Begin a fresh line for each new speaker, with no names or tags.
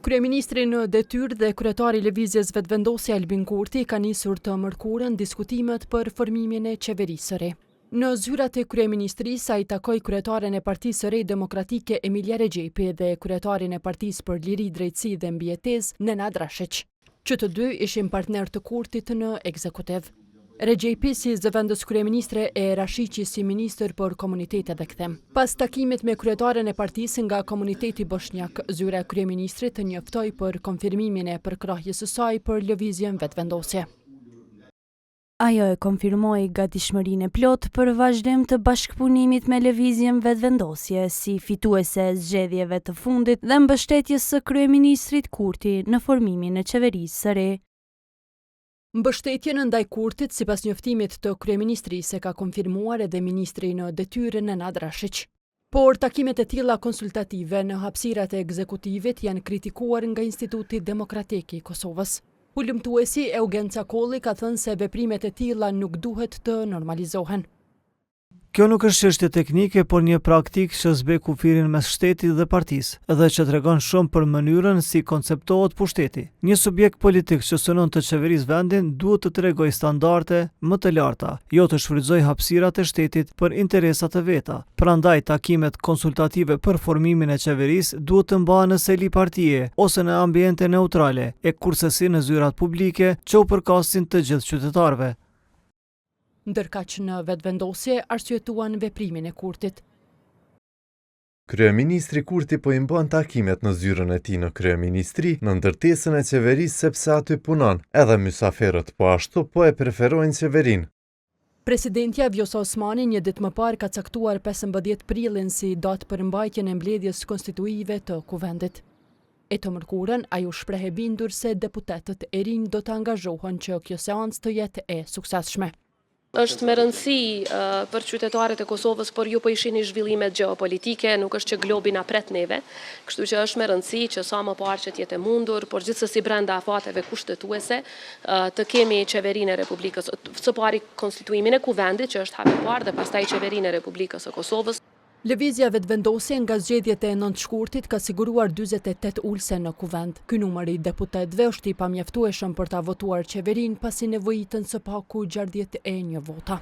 Kryeministri në detyrë dhe kryetari i Lëvizjes Vetëvendosje Albin Kurti ka nisur të mërkurën diskutimet për formimin e qeverisë së re. Në zyrat e kryeministrisë ai takoi kryetaren e Partisë së Re Demokratike Emilija Rexhepi dhe kryetarin e Partisë për Liri, Drejtësi dhe Mbijetesë Nenad Rashiq. Që të dy ishin partnerë të Kurtit në ekzekutiv. Rexhepi si zëvendëskryeministre e Rashiqi si ministër për Komunitete dhe Kthim. Pas takimit me kryetaren e partisë nga komuniteti boshnjak, zyra e kryeministrit njoftoi për konfirmimin e përkrahjes së saj për Lëvizjen Vetëvendosje.
Ajo e konfirmoi gatishmërinë e plotë për vazhdim të bashkëpunimit me Lëvizjen Vetëvendosje si fituese e zgjedhjeve të fundit dhe mbështetjes së kryeministrit Kurti në formimin e qeverisë së re.
Mbështetjen ndaj Kurtit, sipas njoftimit të kryeministrisë, e ka konfirmuar edhe ministri në detyrë Nenad Rashiq. Por takimet e tilla konsultative në hapësirat e ekzekutivit janë kritikuar nga Instituti Demokratik i Kosovës. Hulumtuesi Eugen Cakolli ka thënë se veprimet e tilla nuk duhet të normalizohen.
Kjo nuk është çështje teknike, por një praktikë që zbeh kufirin mes shtetit dhe partisë, dhe që tregon shumë për mënyrën si konceptohet pushteti. Një subjekt politik që synon të qeverisë vendin duhet të tregojë standarde më të larta, jo të shfrytëzojë hapësirat e shtetit për interesa të veta. Prandaj, takimet konsultative për formimin e qeverisë duhet të mbahen në seli partie ose në ambiente neutrale, e kurrsesi në zyrat publike që u përkasin të gjithë qytetarëve.
Ndërkaq në Vetëvendosje arsyetuan veprimin e Kurtit.
Kryeministri Kurti po i mban takimet në zyrën e tij në kryeministri, në ndërtesën e qeverisë sepse aty punon, edhe mysafirët po ashtu po e preferojnë qeverinë.
Presidentja Vjosa Osmani një ditë më parë ka caktuar 15 prillin si datë për mbajtjen e mbledhjes konstituive të Kuvendit. E të mërkurën, ajo u shpreh e bindur se deputetët e rinj do të angazhohen që kjo seancë të jetë e suksesshme.
Është me rëndësi për qytetarët e Kosovës, por ju po i shihni zhvillimet gjeopolitike, nuk është që globi na pret neve, kështu që është me rëndësi që sa më parë që të jetë e mundur, por gjithsesi brenda afateve kushtetuese, të kemi qeverinë e Republikës, së pari konstituimin e Kuvendit, që është hapi i parë, dhe pastaj qeverinë e Republikës së Kosovës.
Lëvizja Vetëvendosje nga zgjedhjet e 9 shkurtit ka siguruar 48 ulëse në Kuvend. Ky numër i deputetëve është i pamjaftueshëm për ta votuar qeverinë pasi nevojiten së paku 61 vota.